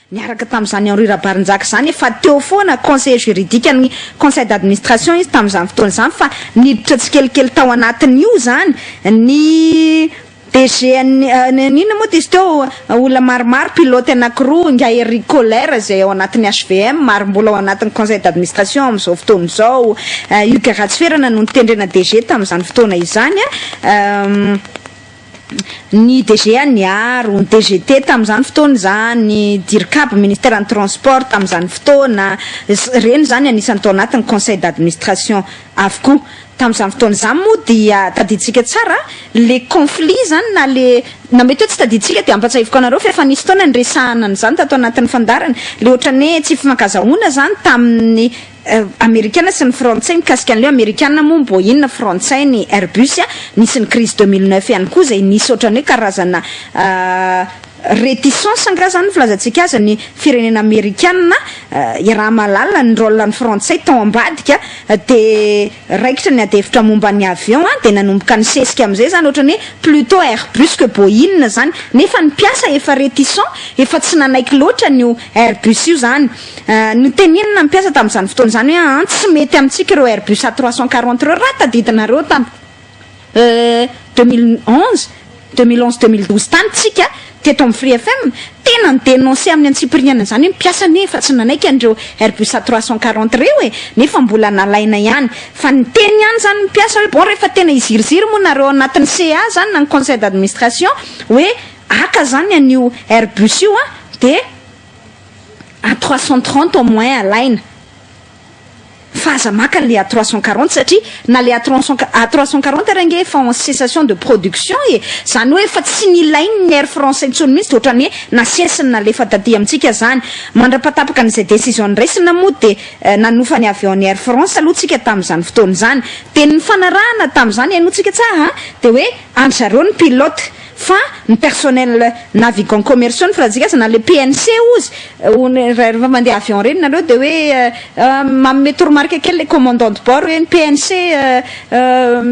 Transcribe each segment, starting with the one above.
Niaraka tamin'izany Henri Rabarinjaka izany, efa teo foana conseiller juridique ny conseil d'administration izy tamin'izany fotoana izany fa niditra tsikelikely tao anatin'io izany ny DG an'ny inona moa izy teo, olona maromaro, pilote anankiroa, ingahy Eric Kohler izay ao anatin'ny HVM ary mbola ao anatin'ny conseil d'administration amin'izao fotoana izao, Hugues Ratsiferana no notendrena DG tamin'izany fotoana izany. Ny DGA niaro, ny DGT tamin'izany fotoana izany, ny Dircab, Ministeran'ny Transport tamin'izany fotoana, ireny izany anisan'ny tao anatin'ny conseil d'administration avokoa. Tamin'izany fotoana izany moa dia tadidintsika tsara le conflit izany na le, na mety hoe tsy tadidintsika dia ampatsiahiviko anareo fa efa nisy fotoana niresahana an'izany tato anatin'ny fandaharana, le ohatran'ny hoe tsy fifankazahoana izany tamin'ny Amerikana sy ny frantsay mikasika an'ilay hoe amerikana moa mbo inona frantsay ny Airbus a, nisy ny crise 2009 ihany koa izay nisy ohatran'ny hoe karazana réticence angaha zany ny filazantsika azy ny firenena amerikana, iaraha-mahalala ny rôle ny frantsay tao ambadika dia raikitra ny adihevitra momba ny avion a, dia nanomboka nisesika amin'izay zany ohatran'ny hoe plutôt Airbus que Boeing zany nefa ny mpiasa efa réticent efa tsy nanaiky loatra an'io Airbus io zany. Notenenina ny mpiasa tamin'izany fotoana izany hoe aa tsy mety amintsika ireo Airbus A 340 ireo raha tadidinareo tam 2011, 2011 2012 tany tsika teto amin'ny Free FM tena ni-denoncer amin'ny antsipiriany an'izany hoe ny mpiasa anie efa tsy nanaiky an'ireo Airbus A 340 ireo e nefa mbola nalaina ihany fa niteny ihany izany ny mpiasa hoe bon rehefa tena hiziriziry moa nareo ao anatin'ny CA izany na ny conseil d'administration hoe haka izany an'io Airbus io an dia A 330 au moins alaina fa aza maka le A 340 satria na le A 340 ary ange efa en cessation de production e! Zany hoe efa tsy nilainy ny Air France intsony mihitsy de ohatran'ny hoe nasesiny nalefa taty amintsika zany. Mandra-patapaka an'izay décision noraisina moa de nanofa ny avion ny Air France aloha tsika tamin'izany fotoana izany. De ny nifanarahana tamin'izany henotsika tsara an, de hoe an-dry zareo ny pilote. Fa ny personnel navigant commerciaux ny filazantsika azy na le PNC ozy rehefa mandeha avion reny nareo de hoe manome toromarika kely le commandant de bord hoe ny PNC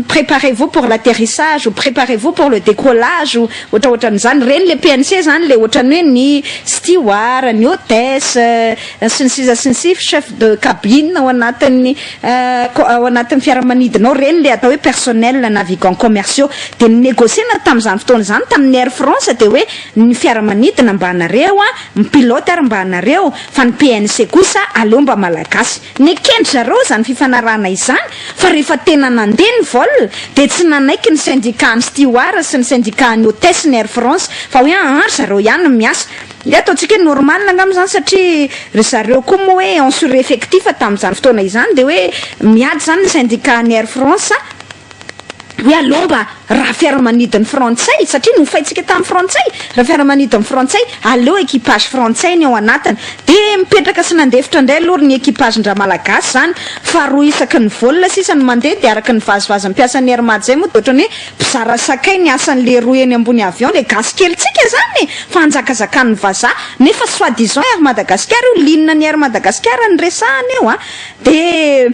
préparez vous pour l'atterrissage ou préparez vous pour le décollage ou ohatraohatran'izany reny le PNC zany le ohatran'ny hoe ny steward ny hôtesse sy ny sisa sy ny sisa chef de cabine ao anatin'ny ao anatin'ny fiaramanidina ao reny le atao hoe personnel navigant commerciaux Dia ni-negocier-na tamin'izany fotoana izany tamin'ny Air France dia hoe ny fiaramanidina mba anareo an, ny pilote ary mba anareo, fa ny PNC kosa aleo mba Malagasy. Neken-dry zareo izany fifanarahana izany fa rehefa tena nandeha ny vol dia tsy nanaiky ny syndicat-n'ny steward sy ny syndicat-n'ny hôtesse ny Air France fa hoe aa ry zareo ihany no miasa. Dia ataontsika hoe normal angamba izany satria ry zareo koa moa hoe en sureffectif tamin'izany fotoana izany dia hoe miady izany ny syndicat-n'ny Air France hoe aleo mba raha fiaramanidin'ny frantsay, satria nofaintsika tamin'ny frantsay, raha fiaramanidin'ny frantsay, aleo équipage frantsay ny ao anatiny. Dia mipetraka sy nandefitra indray aloha ny équipage-ndRamalagasy izany, fa roa isaky ny vol sisa no mandeha, dia araka ny vazivazin'ny mpiasan'ny Air Mad izay moa dia ohatran'ny hoe mpizara sakay ny asan'le roa eny ambony avion, le gasy kelintsika izany e! Fa anjakazakan'ny vazaha, nefa soi disant Air Madagascar io, ligne ny Air Madagascar no resahana eo an! Dia.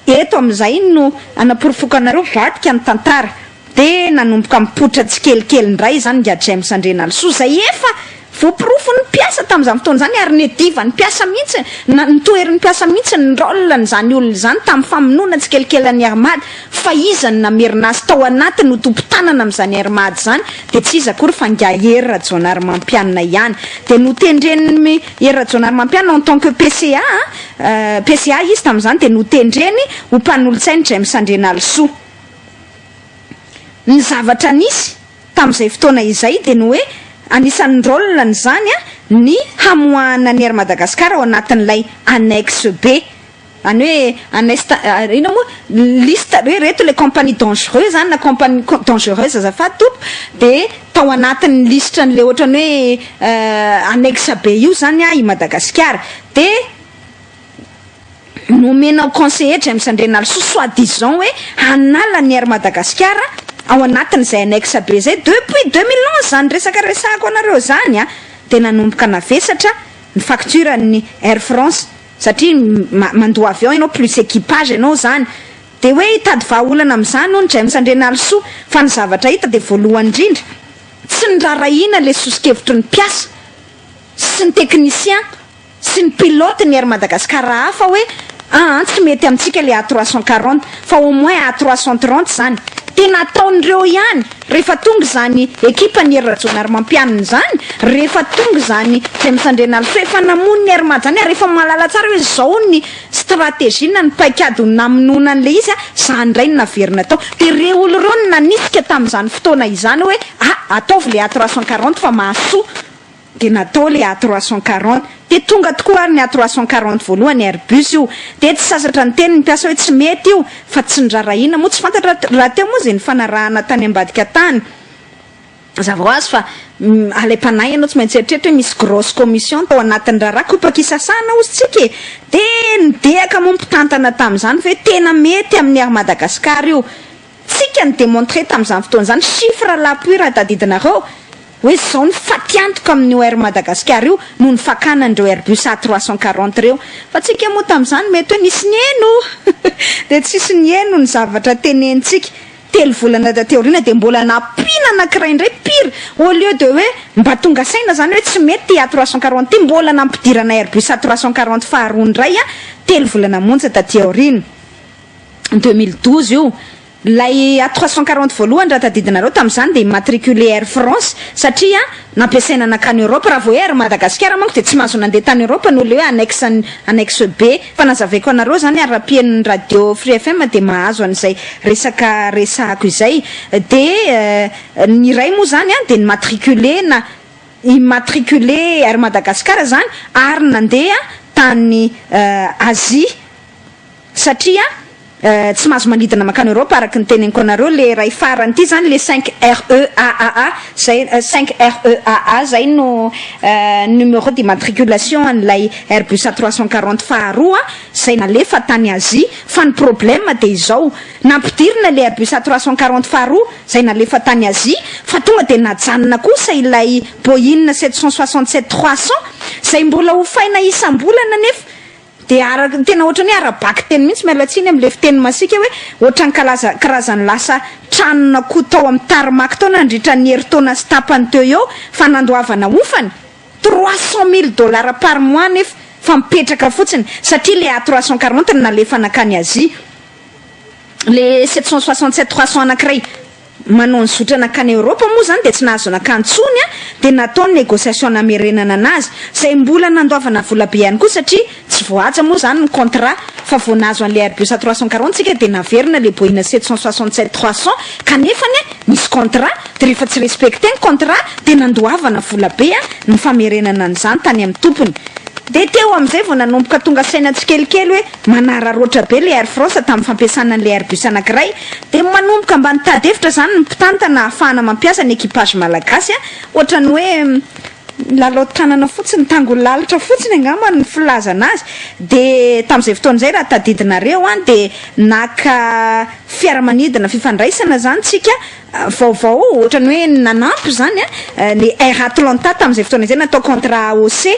Eto amin'izay no anaporofoako anareo vadika ny tantara. Dia nanomboka mipoitra tsikelikely indray izany ingahy James Andrianalisoa izay efa voaporofon'ny mpiasa tamin'izany fotoana izany ary niadivan'ny mpiasa mihitsy, na notoherin'ny mpiasa mihitsy ny rôle-n'izany olona izany tamin'ny famonoana tsikelikely an'i Air Mad. Fa iza no namerina azy tao anatiny ho tompon-tanana amin'izany Air Mad izany dia tsy iza akory fa ingahy Hery Rajaonarimampianina ihany. Dia notendren'i Hery Rajaonarimampianina en tant que PCA PCA izy tamin'izany dia notendreny ho mpanolotsain'i James Andrianalisoa. Ny zavatra nisy tamin'izay fotoana izay dia ny hoe anisan'ny rôle-n'izany ny hamoahana ny Air Madagascar ao anatin'ilay annexe B. Any hoe annexe, inona moa, liste hoe ireto ilay compagnie dangereux izany na compagnie dangereuse azafady tompo, dia tao anatin'ny lisitra an'ilay ohatran'ny hoe annexe B io izany i Madagasikara. Dia nomena ho conseiller James Andrianalisoa soit disant hoe hanala ny Air Madagascar ao anatin'izay annexe be izay depuis 2011 izany resaka resahako anareo izany an! Dia nanomboka navesatra ny facture ny Air France satria mandoa avion ianao plus équipage ianao izany dia hoe hitady vahaolana amin'izany hono James Andrianalisoa fa ny zavatra hita dia voalohany indrindra tsy niraharahiana ilay soso-kevitry ny mpiasa. sy ny technicien sy ny pilote ny Air Madagascar hafa hoe aa tsy mety amintsika le A 340 fa au moins A 330 zany. De nataon'ireo ihany rehefa tonga izany ekipa ny Hery Rajaonarimampianina izany, rehefa tonga izany James Andrianarisoa efa namono ny Air Mad zany ary efa mahalala tsara hoe zao ny stratégie na ny paikady ho namonoana an'ilay izy, zany indray no naverina tao. De ireo olo ireo no nanisika tamin'izany fotoana izany hoe a ataovy le A 340 fa mahasoa. Dia natao ilay A 340. Dia tonga tokoa ary ny A 340 voalohany, Airbus io. Dia tsy sasatra niteny ny mpiasa hoe tsy mety io, fa tsy nirarahiana moa, tsy fantatra rahateo moa izay nifanarahana tany ambadika tany. Mazava ho azy fa alaim-panahy ianao tsy maintsy eritreritra hoe misy grosse commission tao anatin'ny raharaha, kopa-kisasahana hozy tsika e! Dia nidehaka moa ny mpitantana tamin'izany fa hoe tena mety amin'ny Air Madagascar io. Tsika ni demontrer tamin'izany fotoana izany, chiffre à l'appui raha tadidinareo, hoe izao ny fatiantoka amin'io Air Madagascar io noho ny fakana an'ireo Airbus A 340 ireo. Fa tsika moa tamin'izany mety hoe nisy niheno dia tsisy niheno ny zavatra tenenintsika. Telo volana taty aoriana dia mbola nampiana anankiray indray pire, au lieu de hoe mba tonga saina izany hoe tsy mety ity A 340 ity, mbola nampidirana Airbus A 340 faharoa indray telo volana monja taty aoriana. 2012 io. Ilay A 340 voalohany raha tadidinareo tamin'izany dia immatriculé Air France satria nampiasaina nankany Europe, raha vao hoe Air Madagasikara manko dia tsy mahazo nandeha tany Europe noho ilay hoe annexe annexe B. Fa nazavaiko anareo izany ary raha mpihaino ny radio Free FM dia mahazo an'izay resaka resahako izay. Dia ny iray moa izany dia ni-matriculé na immatriculé Air Madagascar izany ary nandeha tany Asie. Satria tsy mahazo manidina mankany Europe araka ny teneniko anareo le iray farany ity zany le cinq REAAA zay cinq REAA zay no numéro d'immatriculation an'ilay Airbus A 340 faharoa zay nalefa tany Asie fa ny problème dia izao nampidirina le Airbus A 340 faharoa zay nalefa tany Asie fa tonga dia najanona kosa ilay Boeing 767 300 zay mbola hofaina isam-bolana nefa Dia araka, tena ohatran'ny hoe ara-bakiteny mihitsy, miala tsiny amin'ilay fiteny masiaka hoe ohatran'ny kalaza, karazan'ny lasa tranon'akoho tao amin'ny tarmac tao nandritra ny herintaona sy tapany teo eo fa nandoavana hofany, 300 mille dollars par mois nefa fa mipetraka fotsiny satria ilay A 340 no nalefa nankany Asie. Ilay 767 300 anankiray manao ny zotra nankany Eoropa moa izany dia tsy nahazo nankany intsony dia natao ny négociation namerenana anazy izay mbola nandoavana vola be ihany koa satria tsy voahaja moa izany ny contrat fa vao nahazo an'ilay Airbus A 340 isika dia naverina ilay Boeing 767 300 kanefany nisy contrat dia rehefa tsy respecté ny contrat dia nandoavana vola be ny famerenana an'izany tany amin'ny tompony. Dia teo amin'izay vao nanomboka tonga saina tsikelikely hoe manararaotra be ilay Air France tamin'ny fampiasana an'ilay Airbus anankiray. Dia manomboka mba nitady hevitra izany ny mpitantana ahafahana mampiasa ny équipage malagasy. Ohatran'ny hoe milalao tanana fotsiny, tango lalitra fotsiny angamba ny filazana azy. Dia tamin'izay fotoana izay raha tadidinareo dia naka fiaramanidina fifandraisana izany tsika Vaovao, ohatran'ny hoe nanampy izany ny Air Atlanta tamin'izay fotoana izay natao contrat AOC,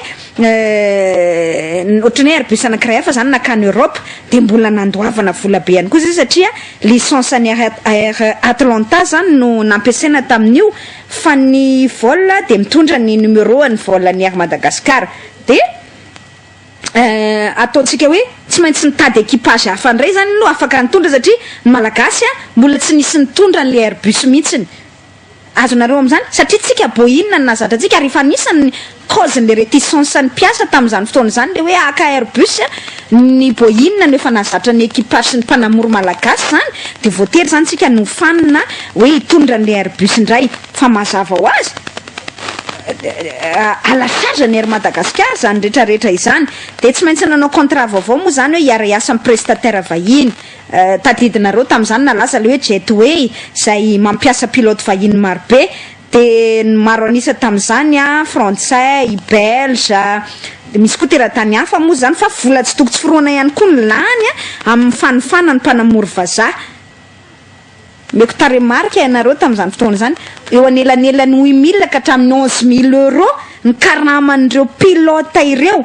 ohatran'ny hoe Airbus anankiray hafa izany nankany Europe, dia mbola nandoavana vola be ihany koa izay satria licence an'ny Air Atlanta izany no nampiasaina tamin'io fa ny vol dia mitondra ny numéro an'ny vol an'ny Air Madagascar. Dia. Ataontsika hoe tsy maintsy nitady équipage hafa indray izany aloha afaka nitondra satria ny Malagasy mbola tsy nisy nitondra an'ilay Airbus mihitsiny. Azonareo amin'izany? Satria tsika Boeing no nahazatra antsika ary efa anisan'ny cause-n'ilay réticence ny mpiasa tamin'izany fotoana izany ilay hoe haka Airbus, ny Boeing no efa nahazatra ny équipage sy ny mpanamory Malagasy izany dia voatery izany tsika nofanina hoe hitondra an'ilay Airbus indray fa mazava ho azy à la charge ny Air Madagascar izany rehetra rehetra izany. Dia tsy maintsy nanao contrat vaovao moa izany hoe hiara-hiasa amin'ny prestataire vahiny. Tadidinareo tamin'izany nalaza ilay hoe Jetway izay mampiasa pilote vahiny marobe. Dia ny maro an'isa tamin'izany frantsay, belge, dia misy koa teratany hafa moa izany fa vola tsy toko tsy forohana ihany koa ny lany amin'ny fanofana ny mpanamory vazaha. Omeko tarehimarika ianareo tamin'izany fotoana izany, eo anelanelan'ny 8000 ka hatramin'ny 11000 euros ny karaman'ireo pilote ireo.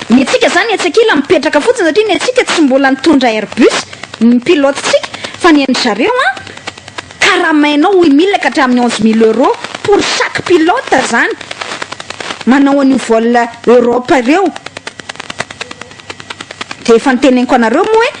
Ny antsika izany etsy ankilany mipetraka fotsiny satria ny antsika tsy mbola nitondra Airbus ny pilote-tsika fa ny an-dry zareo an, karamainao 8000 ka hatramin'ny 11000 euros pour chaque pilote izany. manao an'io vol Europe ireo. Dia efa noteneniko anareo moa hoe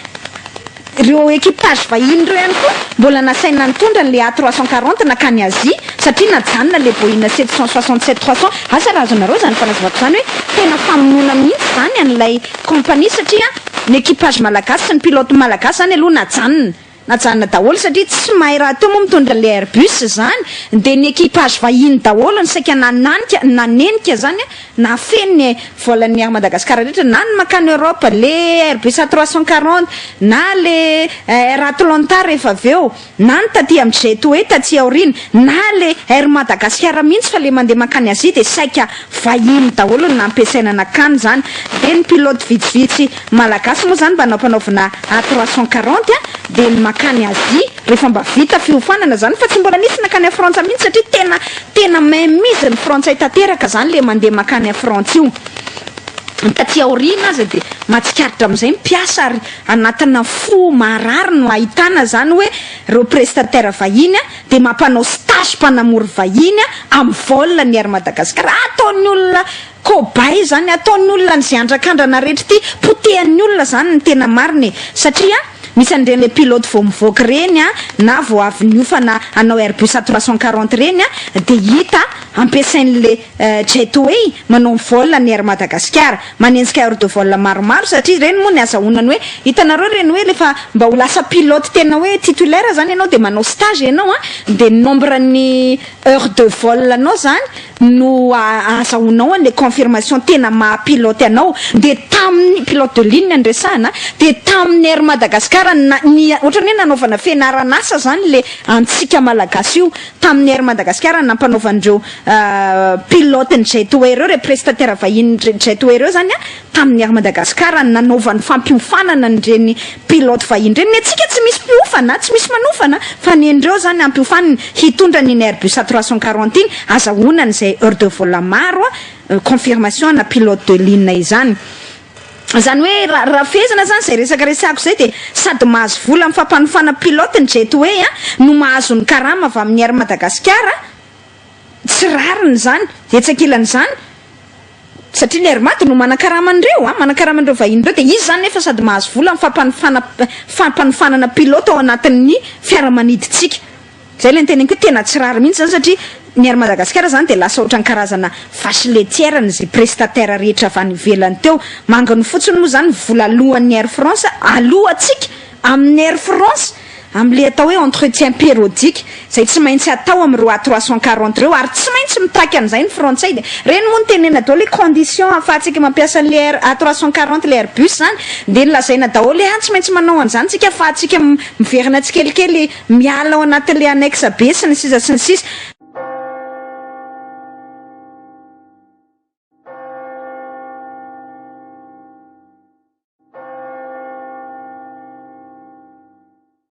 ireo équipage vahiny ireo ihany koa mbola nasaina nitondra an'ilay A 340 nankany Asie satria najanona ilay Boeing 767 300. Asa raha azonareo izany fanazavako izany hoe tena famonoana mihitsy izany an'ilay compagnie satria ny équipage malagasy sy ny pilote malagasy izany aloha najanona. Najanona daholo satria tsy mahay rahateo moa mitondra le Airbus zany de ny equipage vahiny daholo no saika nananika nanenika zany nahafeno ny vol-n'ny Air Madagascar rehetra na ny mankany Europe le Airbus A 340 na le Air Atlanta rehefa avy eo na ny taty amin'ny Jetway taty aoriana na le Air Madagascar mihitsy fa le mandeha mankany Asie de saika vahiny daholo no nampiasaina nakany zany de ny pilote vitsivitsy Malagasy moa zany mba nampanaovina A 340 a, dia ny makany Asie rehefa mba vita fiofanana zany fa tsy mbola nisy nakany a Frantsa mihitsy satria tena tena main mise ny frantsay tanteraka zany le mandeha makany a Frantsa io. Taty aoriana aza dia mahatsikaritra amin'izay ny mpiasa ary anatina fo marary no ahitana zany hoe ireo prestataire vahiny a dia mampanao stage mpanamory vahiny a amin'ny vol ny Air Madagascar. Ataon'ny olona Cobaye zany ataon'ny olona an'izay andrakandrana rehetra ity, potehan'ny olona zany ny tena marina e! Satria misy an'ireny le pilote vao mivoaka ireny a, na vao avy niofana hanao Airbus A 340 ireny a, dia hita ampiasain'le Jetway manao ny vol ny Air Madagasikara, manenjika heure de vol maromaro satria ireny moa ny azahoana ny hoe, hitanareo ireny hoe rehefa mba ho lasa pilote tena hoe titulaire zany ianao dia manao stage ianao a, dia ny nombre ny heure de vol anao zany no ahazahoanao an'ilay confirmation tena maha pilote anao dia tamin'ny pilote de ligne no resahana dia tamin'ny Air Madagascar na ny ohatran'ny hoe nanaovana fianaran'asa zany le antsika malagasy io tamin'ny Air Madagascar nampanaovan'ireo pilote ny Jetway ireo ireo prestataire vahiny Jetway ireo zany a tamin'ny Air Madagascar nanaovany fampiofanana an'ireny pilote vahiny ireny, ny antsika tsy misy mpiofana, tsy misy manofana fa ny an'ireo zany ampiofaniny hitondra an'iny Airbus A 340 iny, azahoana an'izay heure de vol maro confirmation ana pilote de ligne izany. Izany hoe raha fehezina zany izay resaka resahako izay dia sady mahazo vola amin'ny fampanofana pilote ny Jetway no mahazo ny karama avy amin'ny Air Madagascar, tsy rariny izany, etsy ankilan'izany, Satria ny Air Mad no manankarama an'ireo an, manankarama an'ireo vahiny ireo dia izy izany nefa sady mahazo vola amin'ny fampanofana fampanofanana pilote ao anatin'ny fiaramanidintsika. Izay ilay noteneniko hoe tena tsy rariny mihitsy izany satria ny Air Madagascar izany dia lasa ohatran'ny karazana vache laitière an'izay prestataire rehetra avy any ivelany teo. Manginy fotsiny moa izany ny vola aloan'ny Air France, aloantsika amin'ny Air France amin'ilay atao hoe entretien périodique izay tsy maintsy atao amin'ireo A 340 ireo ary tsy maintsy mitaky an'izay ny frantsay dia ireny moa no tenenina daholo hoe condition ahafahantsika mampiasa an'ilay Air A 340 ilay Airbus izany dia nolazaina daholo hoe ah tsy maintsy manao an'izany tsika ahafahantsika miverina tsikelikely miala ao anatin'ilay annexe be sy ny sisa sy ny sisa.